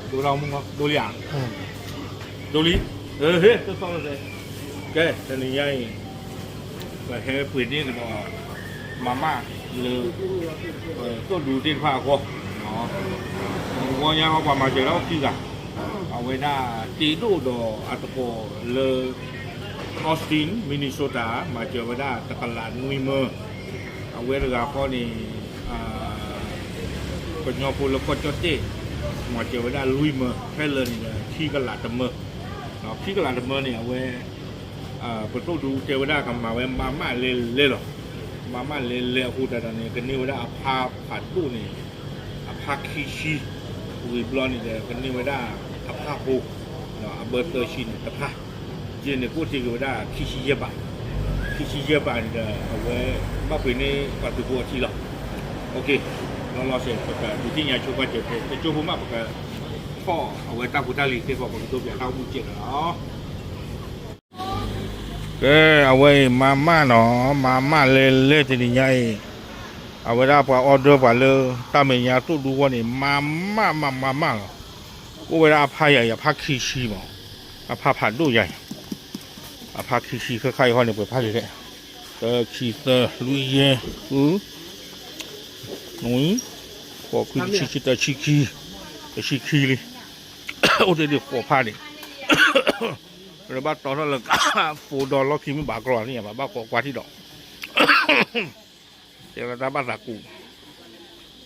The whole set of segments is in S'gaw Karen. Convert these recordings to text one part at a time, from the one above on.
ဒိၣ်ထီၣ်မူ ဒိၣ်လံဧါ, ဒိၣ်လံ, ဟ့ၣ် တသီၣ်လၢၤ, ကဲ တနံၤညါအံၤ ပဟဲပှ့ၤန့ၢ်ကဒီး မၤမၢ်လၢ သိၣ်ဒူသ့ၣ်တဖၣ်အဂီၢ်, ဝီညါဟီပှၤမၤစၢၤဒၣ်အိၣ်ခံဂၤ, အဝဲဒၣ်တ့ဒိၣ်ဒီးအသကိးလၢ Austin Minnesota မၤစၢၤဝဲဒၣ်တကလးနွံမၢ, အဝဲတဂၤဃီန့ၣ် ကညီဖိလၢကီၢ်ကၠီၣ်တဲၣ် မၤစၢၤဝဲဒၣ်လွံၢ်မၢ, ခဲလၢာ်န့ၣ်ဒီးခံကလးတမၢ, ခံကလးတမၢန့ၣ် အဝဲ ပသိၣ်ဒူတဲဝဲဒၣ်ကမၤဝဲမၤမၢ်လဲၤလဲၤလီၤ, မၤမၢ်လဲၤလဲၤအဃိသတးဒီးန့ၣ် ကန့ၢ်ဝဲဒၣ်အဖါဖးဒိၣ်န့ၣ် အဖါခံဆံ, ဝံၤဘျီန့ၣ်ဒီး ကန့ၢ်ဝဲဒၣ်အဖါဖိ, အဘၢသၢဆံန့ၣ်တဖၣ်, ယဲန့ၣ်ကအိၣ်တ့ၢ်က့ၤဝဲဒၣ် ခံဆံယဲၢ်ဘး, ခံဆံယဲၢ်ဘးန့ၣ်ဒီး အဝဲဘၣ်ပှ့ၤန့ၢ်ပှၤသုးဖိအထံလီၤ. လီၤလီၤဆဲး ပကဒုးသ့ၣ်ညါဆိပာ်စၢၤဖိ တကၠိဖိမးပကထီၣ်အဝဲတၢ်ဖိတၢ်လံၤသ့ၣ်ဃီ ပကဒိးပၠးတၢ်အိၣ်မူစဲးဒီးလီၤ. ကဲ အဝဲအံၤမၤမၢ်နီၤ, မၤမၢ်လဲၤလဲၤတနံၤညါအံၤ, အဝဲဒၣ်ပှၤ order ပှၤလၢတၢ်မဲာ်ညါသိၣ်ဒူဂီၢ်န့ၣ် မၤမၢ်မၤမၢ်မၢ်လီၤ, အိၣ်ဝဲဒၣ်အဖါယၤအံၤ အဖါခံဆံမး, အဖါဖးဒိၣ်ယၤအံၤ, အဖါခံဆံခဲခါအံၤဃီန့ၣ် ပှဲၤဖးက့ၤလဲၣ်, တၢ ခံ သၢ လွံၢ် ယဲၢ် ဃု နွံ ဃိး ခွံ တဆံ တဆံခံ, တဆံခံလံ, အိၣ်တ့ၢ်ဒံးဃိးဖးန့ၣ် လၢဘၣ်တီထီၣ်လၢက ဖိဒီးလီၢ်ခံမ့ၢ်ဘၣ်ကြီန့ၣ် ဘၣ်ဘၣ်ကိးကွၢ်ထံၣ်ဒီး တဲဝဲတၢ်ဘၣ်သးကူး,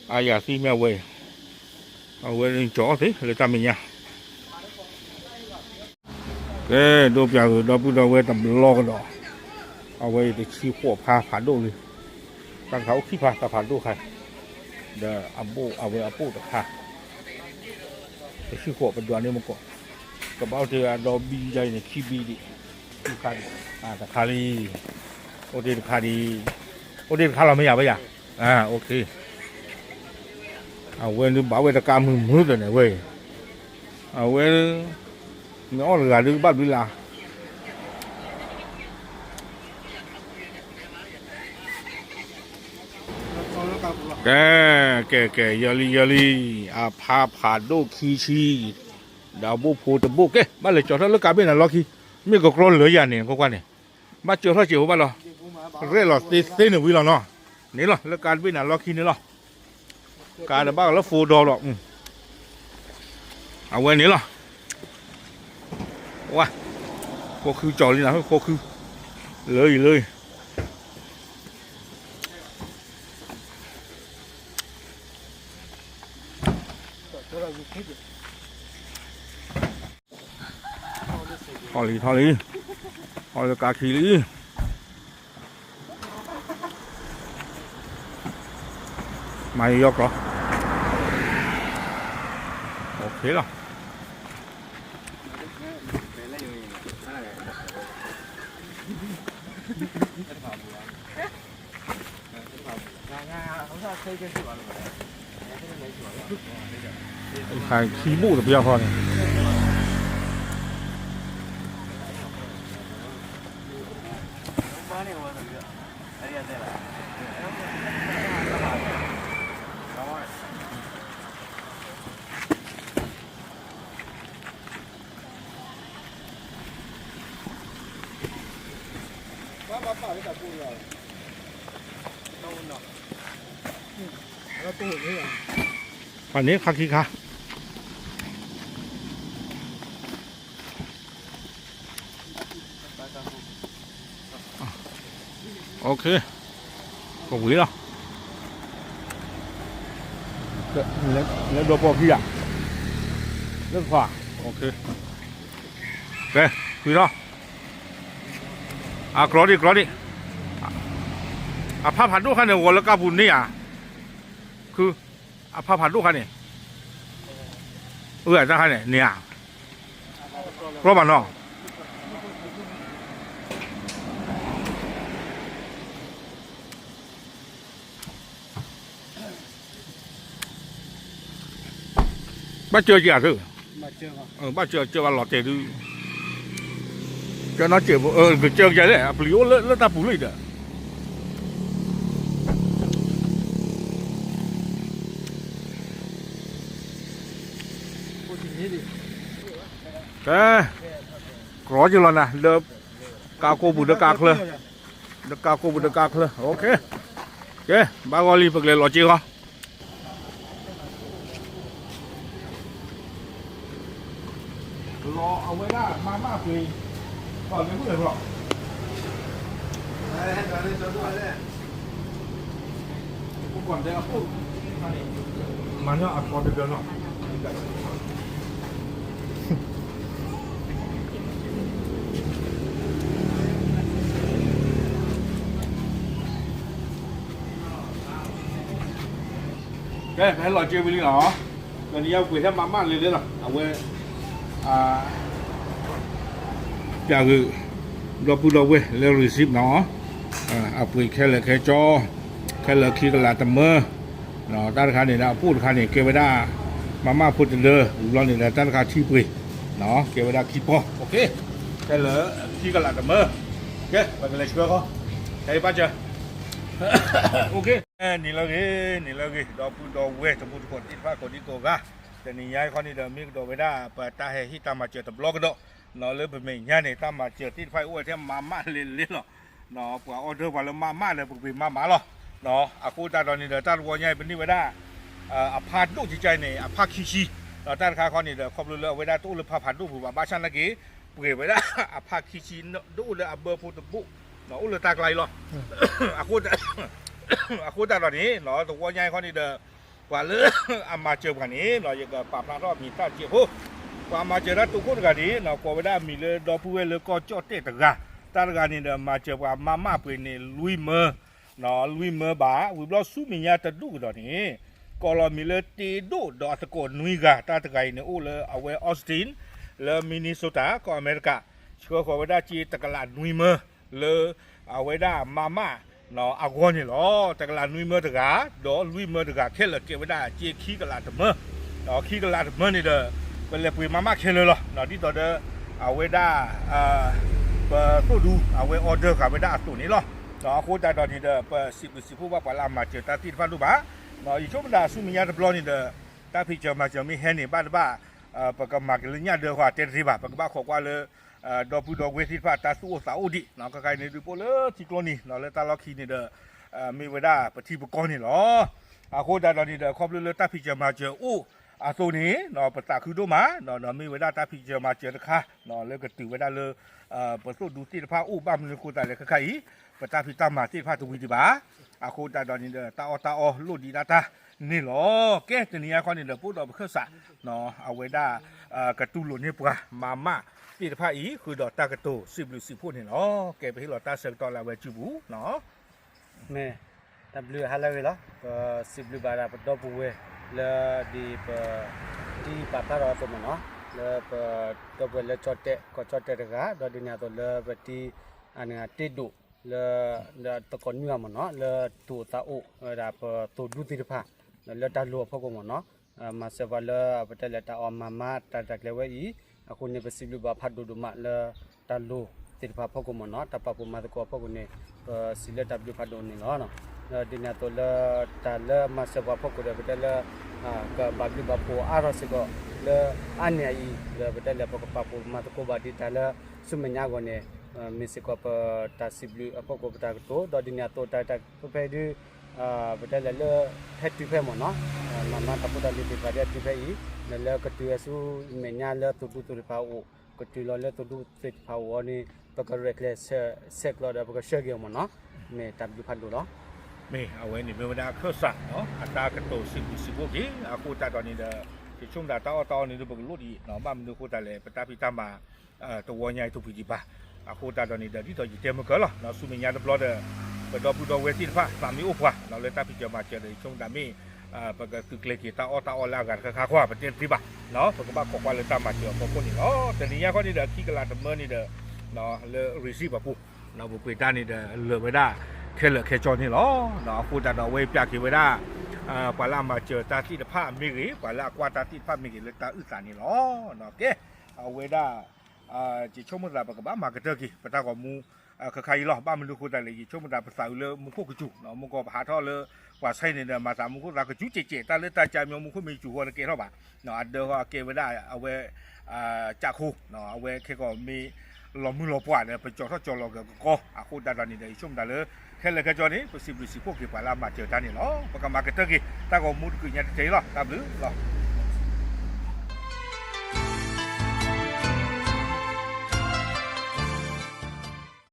အါယၤသံမ့ၢ်အဝဲအံၤ, အဝဲကၠီၤအီၣ်သ့လၢတၢ်မဲာ်ညါ, ကဲ ဒိးပၠးဂ့ၤဒီပုၢ်ဒီဝဲၢ်တဘျီကဒီး, အဝဲအံၤတဆံဃိးဖးဖးဒိၣ်လံ, တၢ်တခါအိၣ်ခံဖး တၢ်ဖးဒိၣ်ခါ, ဒီးအဘိၣ်အဝဲအဘိၣ်တခါ တဆံဃိးပဒွးန့ၢ်မကီး, ကဘၣ်အိၣ်တ့ၢ်အဒီဘံယါအံၤန့ၣ် ခံဘံဒံး, ခံခါဒံး, တခါလံ, အိၣ်တ့ၢ်တခါဒံး, အိၣ်တ့ၢ်တခါလီၤမ့ၢ်ယၤဘၣ်ယၤ, အဝဲန့ၣ်ဘၣ်ဝဲတကးမုာ်မုာ်သန့ၣ်ဝဲ, အဝဲ မ့ၢ်အီၣ်တဂၤဒုးဘၣ်ဘျုးလၢ် ကဲ ကဲ ကဲ ယီၤလံ ယီၤလံ, အဖါဖးဒိၣ်ခံဆံ, ဒီးဘိၣ်ဖိတဘိၣ်, ကဲ ဘၣ်လဲၤကၠီၤထီၣ်လၢကးဘ့ၣ်နၤလီၢ်ခံ, မ့ၢ်ကကြီလၢယၤန့ၣ် ကွၢ်ကွၢ်န့ၣ်, ဘၣ်ကၠီၤထီၣ်စဲးဖိဘၣ်လီၤ, ရဲၣ်လီၤသ့သ့န့ၣ်ဝံၤလီၤနီၤ, န့ၣ်လီၤ လၢကးဘ့ၣ်နၤလီၢ်ခံန့ၣ်လီၤ, ကးဒီးဘၣ်လၢ four door လီၤ, အဝဲန့ၣ်လီၤ, ဝါ, ဃိးခုကၠီၤလံနၤ ဃိးခု, လၢအံၤ လၢအံၤ ထီၣ်လံ ထီၣ်လံ, ထီၣ်လၢကါခံလံ, မၤယီၤကြီ, အိၣ်ခ့လီၤ. ခံဘိၣ်တပျၢ်ဃီန့ၣ် ပှၤန့ၣ်ခါခံခါ ကဝံၤလီၤ. လၢဒိးပိာ်ခံဂၤ, လၢခွါ, ကဲ, ဝံၤလီၤ. အကြီဒံး ကြီဒံး, အဖါဖးဒိၣ်ခါန့ၣ် ဂီၤလၢကါပူၤန့ၢ်ဧါ, ခု, အဖါဖးဒိၣ်ခါန့ၣ်, အတၢ်ခါန့ၣ် န့ၢ်ဧါ, ကြီဘၣ်နီၤ. ဘၣ်စၢက့ၤအသၢ, ဘၣ်စၢကၢဘၣ်လီၤတဲာ်ဒုး, ကၢနီၢ်စဲး, ကစၢက့ၤလဲၣ် အပျံၤအိၣ်လၢတၢ်ပူၤလံဒီး. ကဲ, ကြီက့ၤလီၤနၤ လၢ ကါကိၢ်ပူၤဒီးကါချၢ, ဒီးကါကိၢ်ပူၤဒီးကါချၢ, ကဲဘၣ်ဂီၢ်လံ ပကလဲၤလီၤက့ၤဃီ လီၤအဝဲဒၣ်မၤမၢ်ပှ့ၤ, လီၤလၢမုၢ်လၢၤလီၤ, မၤန့ၢ်အထီတဒၢလီၤ. ကဲ ပဟဲလီၤက့ၤဝံၤလံလီၤ. တနံၤညါပှ့ၤထဲမၤမၢ်လံလံလီၤ အဝဲ ပျးဂ့ၤ ဒီပုၢ်ဒီဝဲၢ်လၢ receive နီၤ, အပှ့ၤခဲလၢာ်ခဲဆ့, ခဲလၢာ်ခံကလးတမၢ, တၢ်တခါန့ၣ်ဒီး အပိၢ်တခါန့ၣ် ကဲဝဲဒၣ် မၤမၢ်ဖိတဒၢ, ဝံၤဘျီန့ၣ်ဒီး တၢ်တခါထံပှ့ၤ, ကဲဝဲဒၣ်ခံပီ, ခဲလၢာ်ခံကလးတမၢ, ကဲ ပကလဲၤဆှၢဃီ, ခဲအံၤဘၣ်စၢၤ နံၤလၢအဂ့ၤ, နံၤလၢအဂ့ၤ ဒီပုၢ်ဒီဝဲၢ်တံၤသကိးသ့ၣ်တဖၣ်ကိးဒံကိးဂၤ, တနံၤညါအံၤခီန့ၣ်ဒီး မ့ၢ်ကဒီးဝဲဒၣ် ပတၢ်ဟဲဟ့ၣ်တၢ်မၤစၢၤတဘျီကဒီး, လၢပမဲာ်ညါန့ၣ် တၢ်မၤစၢၤသ့ၣ်တဖၣ်အံၤအိၣ်ဝဲထဲမၤမၢ်လံလံလီၤ. ပှၤ order ပှၤလၢမၤမၢ်ဒီး ပကပ့ၤမၤမၢ်လီၤ. အဃိသတးဒီးန့ၣ်ဒီး တၢ်တဝီညါအံၤ ပန့ၢ်ဝဲဒၣ် အဖးဒိၣ်ကကါအံၤန့ၣ် အဖးခံဆံ, ဒီးတၢ်တခါခီန့ၣ်ဒီး ခီဖျိလၢအဝဲဒၣ်တအိၣ်လၢဖးဖးဒိၣ်ပူၤဘၣ် ဘၣ်ဆၣ်နာ်က့ ပှ့ၤဝဲဒၣ်အဖးခံဆံ တအိၣ်လၢအဘၢဖိတဘိၣ်, အိၣ်လၢတၢ်ကျါအံၤလီၤ. အဃိသတးဒီးန့ၣ် တဝီညါအံၤခီန့ၣ်ဒီး ပှၤလၢအမၤစၢၤပှၤန့ၣ် ယကပာ်ဖျါထီၣ်အမံၤတၢ်တစဲးဖိ, ပှၤမၤစၢၤတၢ်တိခိၣ်တဂၤန့ၣ် ကိးဝဲဒၣ်အမံၤလၢ ဒီပုၢ်ဝဲၢ်လၢကီၢ်ကၠီၣ်တဲၣ်တဂၤ, တၢ်တဂၤန့ၣ်ဒီး မၤစၢၤပှၤမၤမၢ်ပှ့ၤန့ၣ် လွံၢ်မၢ, လွံၢ်မၢဘၣ်, ဝံၤဘျီဆူမဲာ်ညါတဒူၣ်ကဒီးန့ၣ် ကိးလီၤမံၤလၢတ့ဒိၣ်ဒီးအသကိးနွံဂၤ, တၢ်တဂၤအံၤန့ၣ် အိၣ်လၢအဝဲ Austin လၢ Minnesota ကီၢ်အမဲရကၤ, ဆှၢဃီၤဝဲဒၣ်စ့တကလးနွံမၢ လၢအဝဲဒၣ်မၤမၢ်အဂီၢ်န့ၣ်လီၤ. တကလးနွံမၢတဂၤ, ဒီးလွံၢ်မၢတဂၤ ခဲလၢာ်ကဲဝဲဒၣ်စ့ခံကလးတမၢ, ဒီးခံကလးတမၢန့ၣ်ဒီး ပလဲၤပှ့ၤမၤမၢ်ခဲလၢာ်လီၤ. ဒ်သိးဒီး အဝဲဒၣ် ပသိၣ်ဒူ အဝဲ order ဃာ်ဝဲဒၣ်အသိးန့ၣ်လီၤ. အဃိသတးဒီးန့ၣ်ဒီး ပစံးဘျုးစံးဖှိၣ်ဘၣ်ပှၤလၢအမၤစၢၤတၢ်သ့ၣ်တဖၣ်ဒိၣ်မး, ယဆိကမိၣ်သးဆူမဲာ်ညါတဘျီန့ၣ်ဒီး တၢ်ဖံးစၢၤမၤစၢၤမ့ၢ်ဟဲန့ၣ် ဘၣ်တဘၣ် ပကမၤက့ၤလၢညၣ်ဒၢဃီတဲတသ့ဘၣ်, ပကဘၣ်ခိးကွၢ်လၢ ဒီပုၢ်ဒီဝဲၢ်သ့ၣ်တဖၣ်တၢ်သူၣ်အိၣ်သးအိၣ်ဒံး, ခဲခါအံၤန့ၣ်ဒုးပိၣ်လၢထံကျိနံၤ လၢတၢ်လီၢ်ခံန့ၣ်ဒီး မ့ၢ်ဝဲဒၣ်ပထံပကီၢ်န့ၣ်လီၤ. အဃိသတးဒီးန့ၣ်ဒီး ခီဖျိလၢတၢ်ဖံးစၢၤမၤစၢၤအိၣ်အသိးန့ၣ် ပသးခုဒိၣ်မး, ဒီးမ့ၢ်ဝဲဒၣ်တၢ်ဖံးစၢၤမၤစၢၤတခါ လၢကတုၤဝဲဒၣ်လၢ ပသိၣ်ဒူသ့ၣ်တဖၣ်အိၣ်ဘၣ်မနုၤအဃိသတးလဲၣ်ခဲခါအံၤ ပတၢ်ဖံးတၢ်မၤသ့ၣ်တဖၣ်တဝံၤဒံးဘၣ်. အဃိသတးဒီးန့ၣ်ဒီး တၢ်အီၣ်တၢ်အီလိၣ်ဒံးဒၣ်တၢ်န့ၣ်လီၤ. ကဲ တနံၤညါခီန့ၣ်ဒီး ပအိၣ်ဒီးပခၢၣ်စး အဝဲဒၣ် ကတူၢ်လိာ်န့ၢ်ပှၤမၤမၢ်သ့ၣ်တဖၣ်အံၤ ဃုာ်ဒီးတၢ်ကတိၤစံးဘျုးစံးဖှိၣ်န့ၣ်လီၤ. ကဲ ပဟ့ၣ်လီၤတၢ်ဆၢကတီၢ်လၢအဝဲစုပူၤ မ့ၢ် တၢ်ဘျုးဟါလၢအဂ့ၤလီၤ. ပစံးဘျုးဘၣ်ဒၣ်ပဒီပုၢ်ဝဲၢ်လၢဒ်ပတံၢ်ပာ်ဖျါထီၣ်အသိးမ့ၢ်နီၤ, လၢပဒီပုၢ်ဝဲၢ်လၢကၠီၣ်တဲၣ် ကီၢ်ကၠီၣ်တဲၣ်တဂၤ, ဒီးဒ်န့ၣ်အသိးလၢပတံၢ် အန့ၣ်တ့ဒိၣ် လၢ လၢသကိးနွံဂၤမ့ၢ်နီၤ, လၢသူၣ်အိၣ်သးအိၣ်ဝဲဒၣ်ပသိၣ်ဒူသ့ၣ်တဖၣ် လၢတၢ်လိၤအဖီခိၣ်မ့ၢ်နီၤ, မၤစၢၤပှၤလၢပတဲလဲၣ်တၢ်အီၣ်မၤမးတၢ်တၢ်ကျဲၤဝဲအံၤ, အဃိန့ၣ် ပစံးဘျုးဘၣ်ဖးဒိၣ်ဒိၣ်မးလၢတၢ်လိၤသ့ၣ်တဖၣ်အဖီခိၣ်မ့ၢ်နီၤ, တၢ်ပာ်ဖှိၣ်မၤသကိးအဖီခိၣ်န့ၣ် ပစံးလၢတၢ်ဘျုးဖးဒိၣ်န့ၣ်လီၤ. ဒ်န့ၣ်အသိးလၢတၢ်လၢမၤစၢၤပှၤအဖီခိၣ်ဒီး ပတဲလၢ ကဘၣ်ဘျုးဘၣ်ဖှိၣ်အါထီၣ်စ့ၢ်ကီး လၢအါန့ၢ်အံၤ လၢပတဲလဲၣ် ပကပာ်ဖှိၣ်မၤသကိးဘၣ်ဒ်တၢ်လၢဆူမဲာ်ညါအဂီၢ်န့ၣ် မ့ၢ်စ့ၢ်ကီးပတၢ်စံးဘျုးအဖီခိၣ်ပတၢ်ကတိၤ, ဒီးဒ်န့ၣ်အသိးတၢ်တၢ်ဖဲဖဲဒု ပတဲလဲၣ်လၢ ဟဲတုၤဖဲမ့ၢ်နီၤ, မၤမၤတၢ်ဖိတၢ်လံၤသ့ၣ်တဖၣ်ဒီးတုၤဖဲအံၤ လၢကတုၤဝဲဆူမဲာ်ညါလၢသိၣ်ဒူသ့ၣ်တဖၣ်အအိၣ်, ကတုၤလီၤလၢသိၣ်ဒူသ့ၣ်တဖၣ်အအိၣ်အီၤန့ၣ် ပကရဲၣ်ကျဲၤဆဲးကျိးဒီးပကဆှၢက့ၤအီၤမ့ၢ်နီၤ, မ့ၢ်တၢ်ဘျုးဖးဒိၣ်လီၤ. မ့ၢ်အဝဲန့ၣ်မ့ၢ်ဝဲဒၣ်အခၢၣ်စး အတၢ်ကတိၤစံးဘျုးစံးဖှိၣ်က့ၤ, အဃိသတးဒီးန့ၣ်ဒီး ယဆိကမိၣ်တၢ်အီၣ်တၢ်အီန့ၣ်ဒီး ပကလိၣ်ဒ်အံၤ ဘၣ်မနုၤအဃိသတးလဲၣ် ပတၢ်ဖံးတၢ်မၤ တဝီညါအံၤတဝံၤဒံးဘၣ်. အဃိသတးဒီးန့ၣ်ဒီး ဒ်သိးယတဲမုၢ်ကၢလီၤ ဆူမဲာ်ညါတဘျီဒီး ပဒီပုၢ်ဒီဝဲၢ်သ့ၣ်တဖၣ် သးမ့ၢ်အိၣ်ပှၤ လၢတၢ်ဖံးစၢၤမၤစၢၤဒီး ယဆိကမိၣ်တၢ်မ့ၢ် ပကသုးကျဲၤက့ၤတၢ်အီၣ်တၢ်အီလၢအဂၤတခါခါကွၢ် ပတဲတသ့ဘၣ်, ပကဘၣ်ခိးကွၢ်လၢတၢ်မၤစၢၤအဖီခိၣ်န့ၣ်လီၤ. တနံၤညါခီန့ၣ်ဒီး ခံကလးတမၢန့ၣ်ဒီး လၢ receive အပူၤ ပပှ့ၤတၢ်န့ၣ်ဒီး လၢာ်ဝဲဒၣ်ခဲလၢာ်ခဲဆ့န့ၣ်လီၤ. အဃိသတးဒီးအဝဲပျးက့ၤဝဲဒၣ် ပှၤလၢအမၤစၢၤတၢ်သ့ၣ်တဖၣ်မ့ၢ်ဂ့ၤ ပှၤလၢအကွၢ်တၢ်သ့ၣ်တဖၣ်မ့ၢ်ဂ့ၤ လၢတၢ်အုၣ်သးန့ၣ်လီၤ. ကဲ အဝဲဒၣ် ယဆိကမိၣ်သး ပကဘၣ်မၤကတၢၢ်က့ၤ ပတၢ်ဂီၤမူ ခဲခါအံၤလီၤ. ဘၣ်မနုၤအဃိသတးလဲၣ် ယဆိကမိၣ်သး ပသးအုးလၢမူခိၣ်ကစူၤ မုၢ်ကီၢ်ပဟးထီၣ်လၢ ပှၤဆါဟံၣ်န့ၣ်ဒီး မၤသးမူခိၣ်သးကစူၤကဲးကဲး တၢ်လၢတၢ်ကၢမံမူခိၣ်မ့ၢ်စူၤဃီတကဲထီၣ်ဘၣ်. အဒၢဃီအကဲဝဲဒၣ်အဝဲ ကၠၣ်ခိၣ် အဝဲခဲကီးမ့ၢ်လီၤမုၢ်လီၤပှၢ်ဒီး ပကၠီထီၣ်ကၠီလီၤကကီ အဃိသတးဒီးန့ၣ်ဒီး ယဆိကမိၣ်တၢ်လၢ ခဲလၢာ်ခဲဆ့န့ၣ် ပစံးဘျုးစံးဖှိၣ်က့ၤပှၤလၢအမၤစၢၤတၢ်န့ၣ်လီၤ. ပကမၤကတၢၢ်က့ၤ တၢ်ဂီၤမူတကုးညါတကဲအံၤလီၤ. တၢ်ဘျုးလီၤ.